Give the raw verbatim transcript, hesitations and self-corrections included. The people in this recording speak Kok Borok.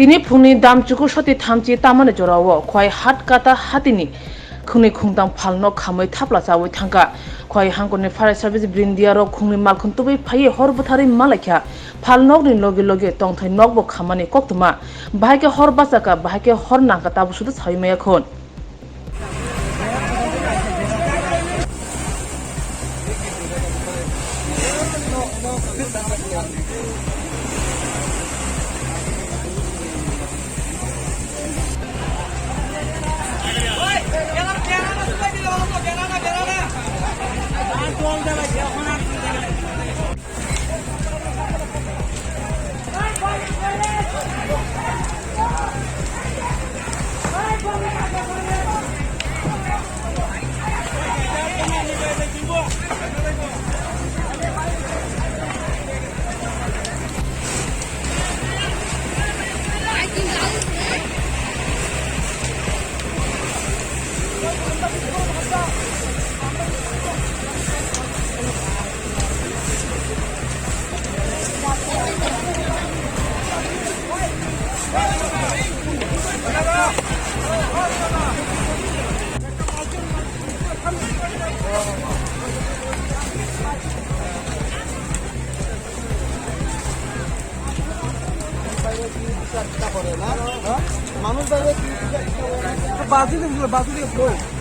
Tini phungni damchuku soti thamchi tamani jorao Khwai Hatkata hatini khungni khungtam phalnok khamwi thapla chawi thangkha. Khwai hangkorni fire service brindiarok khungni malkhun tubui phaiwi hor bwtharwi malaikha. Phalnokni logi logi tongthai nokbo khamani koktwma. Bahai khe hor bachakha, bahai khe hor nangkha, tabuk sudu sawi maya khun. মানুষ বাইরে কি বিচার ইচ্ছা করে না? হ্যাঁ? মানুষ বাইরে কি বিচার ইচ্ছা করে না? বাজে দিন, বাজে দিন।